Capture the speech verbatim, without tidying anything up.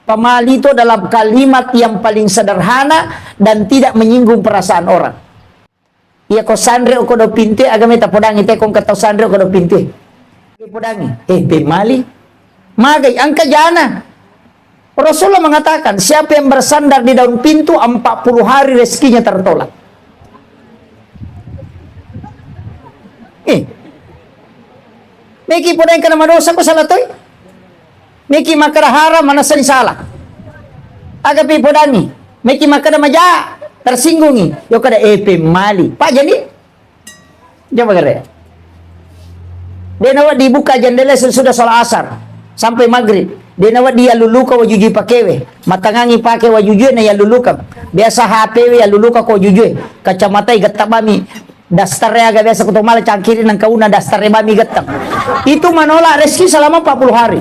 Pemali itu dalam kalimat yang paling sederhana dan tidak menyinggung perasaan orang. Iya ko sanre ko do pintu, aga meta podangi te ko engka tau sanre ko do pintu. Podangi, eh, pemali. Magai, engka jana. Rasulullah mengatakan, siapa yang bersandar di daun pintu, empat puluh hari rezekinya tertolak. Eh. Meki podangi kana madosa ko salah toi? Meki makkeda haram, manessani salah. Aga pi podangi? Meki makkeda maja, tersinggungi. Yo kada, eh, pemali. Pak jadi? Coba kere. De' nawedding dibuka jendela sesudah sholat asar sampai maghrib. De' nawedding dialuluka wajujue pakewe. Matangangi pake wajujue na dialuluka. Biasa H P we dialuluka ko wajujue. Kacamatai getta bami. Daster aga biasa ko to mala cangkiri nang kauna daster bami getta. Itu menolak rezeki selama empat puluh hari.